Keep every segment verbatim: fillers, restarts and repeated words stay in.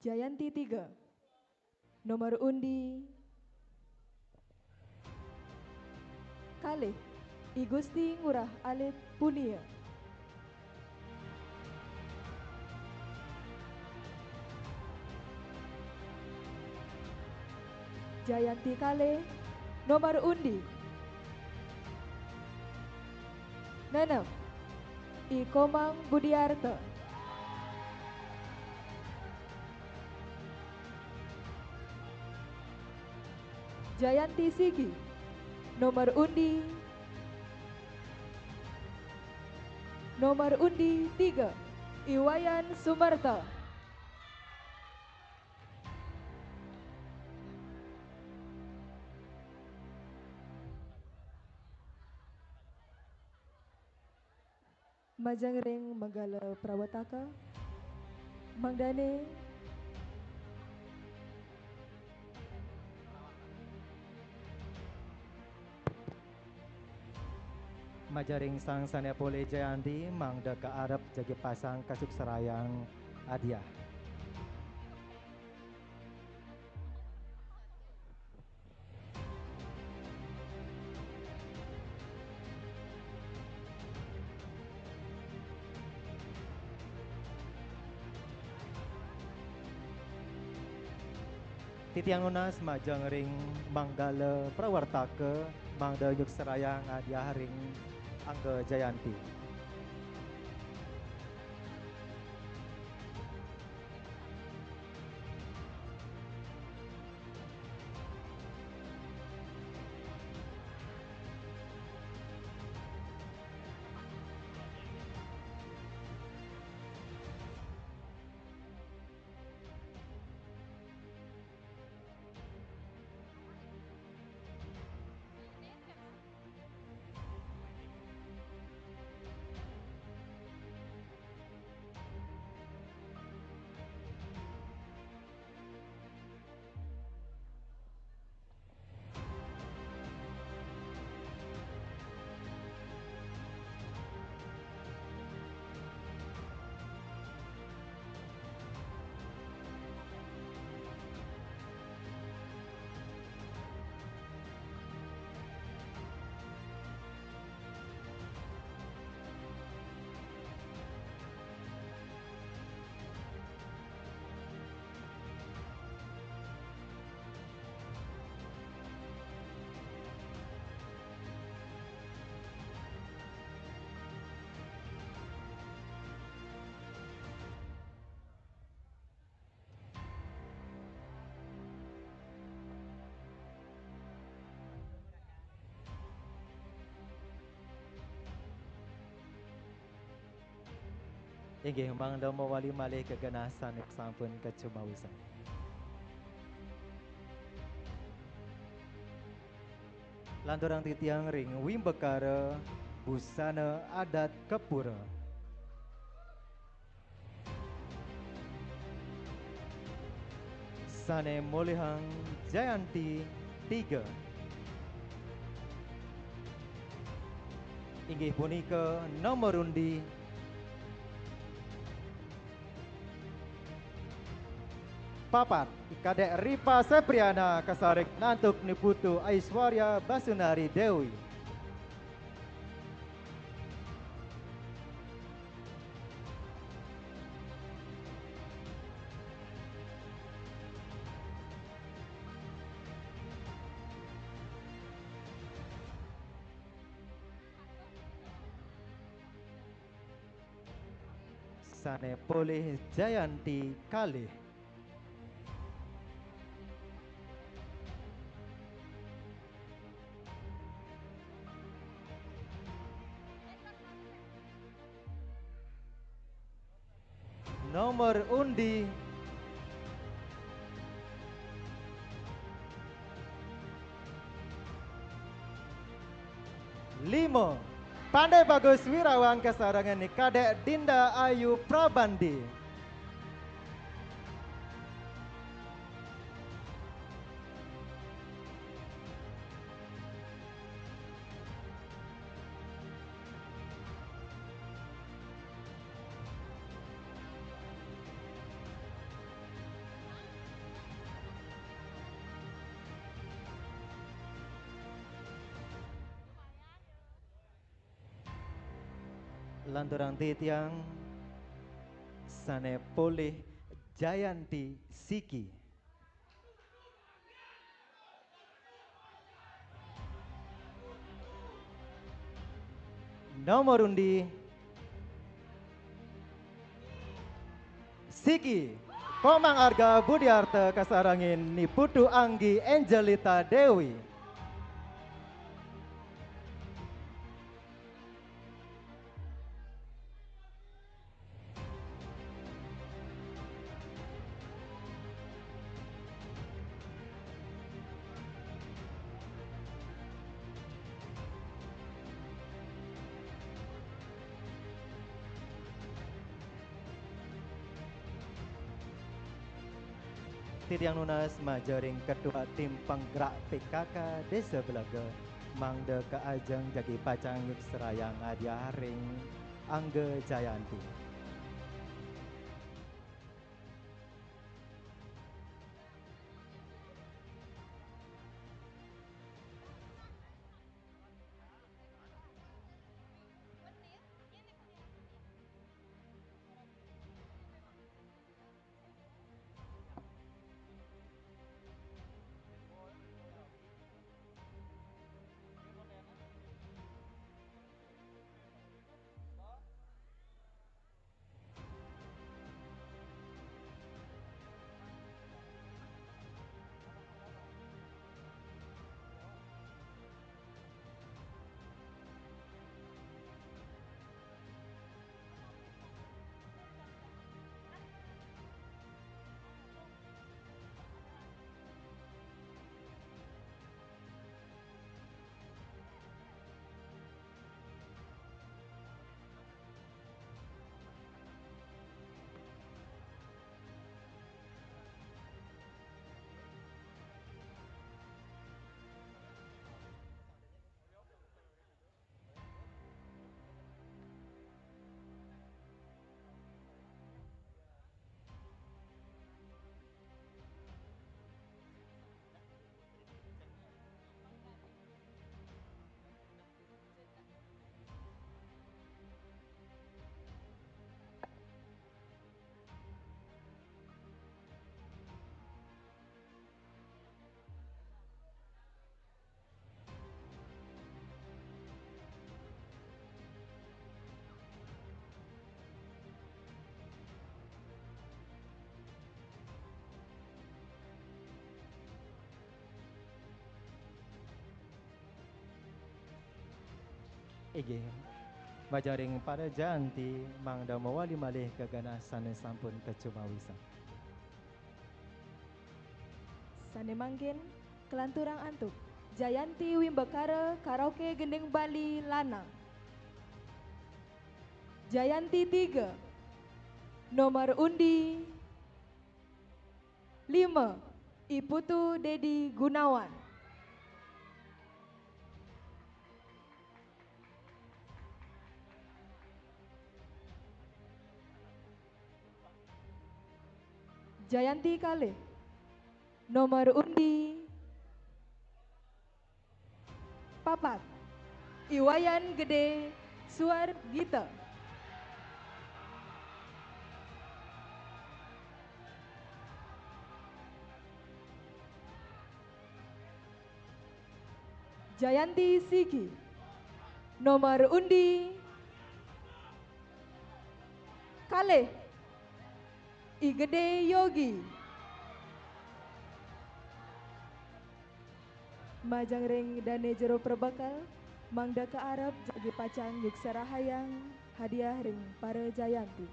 Jayanti tiga. Nomor undi kalih, I Gusti Ngurah Alit Punia. Jayanti kalih, nomor undi nenem, I Komang Budiarto. Jayanti sigi, nomor undi nomor undi tiga, I Wayan Sumerta. Majeng ring manggala prawetaka, mangdane majeng ring sang sane polih Jayanti, mangda kaarep jagi pacang kasuksrayang hadiah. Titiang nunas majeng ring manggala prawartaka, mangda nyuksrayang hadiah ring angga Jayanti. Inggih, mangda mawali malih ka genah sane sampun kacumawisan. Lanturang titiang ring wimbakara busana adat Kepura. Sane molihang Jayanti tiga. Inggih punika nomor undi papat, I Kadek Ripa Sepriana kasareng antuk Ni Putu Aiswarya Basunari Dewi. Sane polih Jayanti kalih. Nomor undi lima, Pande Bagus Wirawan kasarengin Kadek Dinda Ayu Prabandi. Lanturang titiang sane polih Jayanti Siki. Nomor undi Siki, Komang Arga Budiarta kasarengin Ni Putu Anggi Angelita Dewi. Titiang nunas majeng ring Ketua Tim Penggerak P K K Desa Belega, mangda ka ajeng jagi pacang nyukserayang hadiah ring Angga Jayanti. Inggih, majeng ring para Jayanti mangda mawali malih ka genah sane sampun kacumawisan. Sane mangkin, kalanturang antuk Jayanti Wimbakara Karaoke Gending Bali Lanang. Jayanti tiga, nomor undi lima, I Putu Dedi Gunawan. Jayanti kalih, nomor undi papat, I Wayan Gede Suargita. Jayanti siki, nomor undi kalih, I Gede Yogi. Majeng ring dane jero perbekel, mangda kaarep jagi pacang nyukserahayang hadiah ring para Jayanti.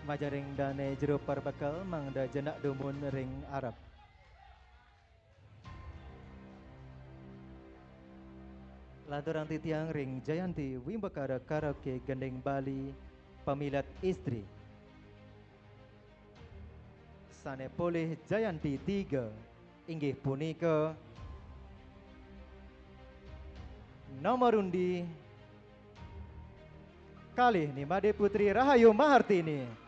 Majaring dane jero parbekel mangda jenak dumun ring arep. Lanturang titiang ring Jayanti Wimbakara Karaoke Gending Bali, pamilet istri. Sane polih Jayanti tiga, inggih punika nomor undi kalih Nimade Putri Rahayu Mahartini.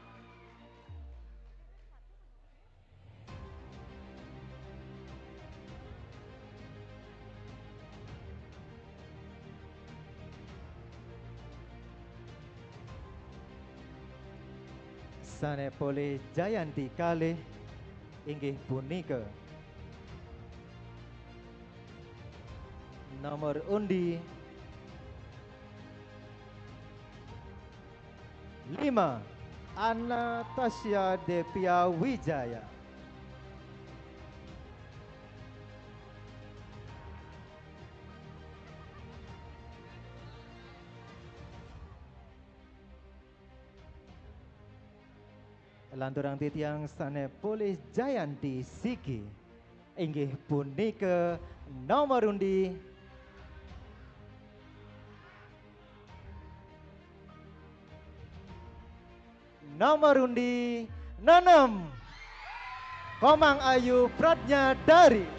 Sane polih Jayanti kalih inggih punika nomor undi lima, Anastasia Devia Wijaya. Lanturang titiang sane polih Jayanti siki, inggih punika nomor undi nomor undi nenem, Komang Ayu Pratnya Dari.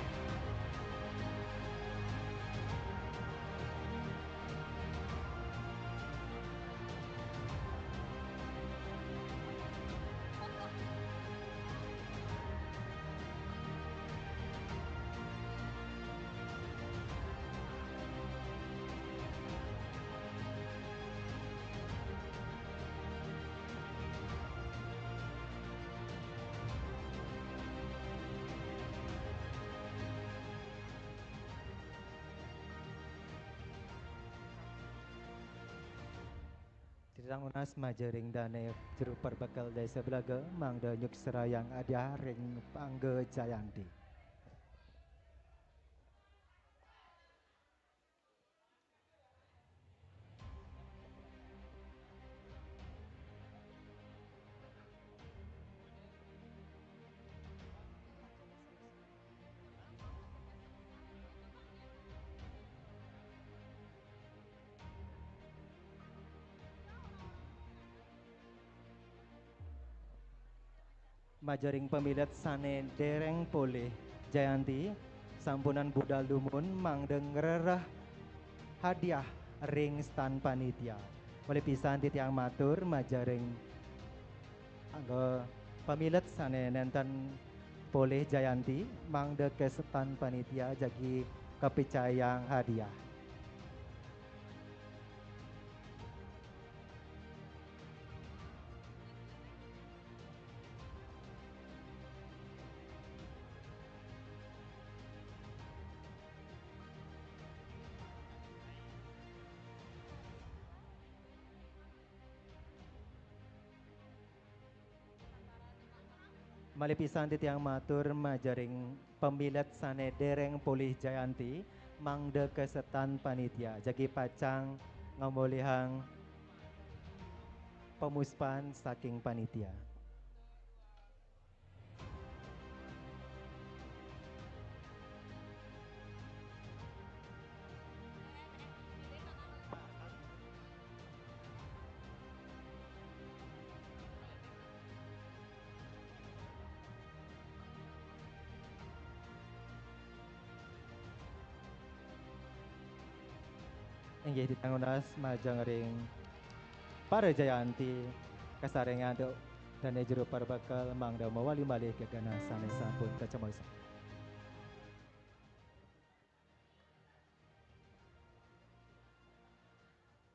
Titiang nunas majaring dane jero parbekel Desa Belaga mangda nyukserayang hadiah ring Pangga Jayanti. Majaring pamilet sane dereng polih Jayanti, sampunang budal dumun mangda ngrereh hadiah ring stan panitia. Malih pisan titiang matur majaring angga pamilet sane nenten polih Jayanti mangda ka stan panitia jagi kapicayang hadiah. Malih pisan titiang matur majaring pamilet sane dereng polih Jayanti mangda ka stan panitia jagi pacang ngamolihang pamuspan saking panitia. Inggih titiang nunas majeng ring para Jayanti kasarengin antuk dane jero parbekel mangda mawali malih gegana sane sampun kacemeng.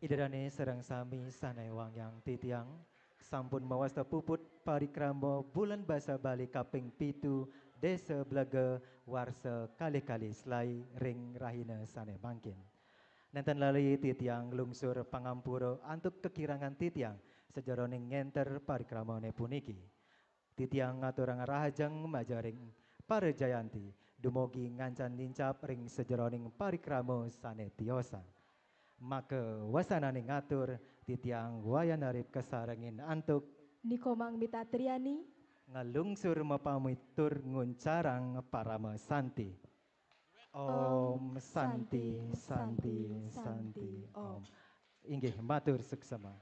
Ida dane sareng sami sane wangiang titiang sampun mawasta puput parikrama Bulan Basa Bali kaping pitu Desa Blega warsa kalih kalih selae ring rahina sane mangkin. Nenten lali titiang nglungsur pangampura antuk kakirangan titiang sajeroning ngenter parikramane puniki. Titiang ngaturang rahajeng majaring para Jayanti dumugi ngancan nincap ring sajeroning parikrama sane tiosan. Maka wasanane ngatur titiang Wayan Arif kasarengin antuk Ni Komang Mita Triani. Nga lungsur mapamitur nguncarang parama santi. Om santi, santi, santi, om. Inggih, matur suksema.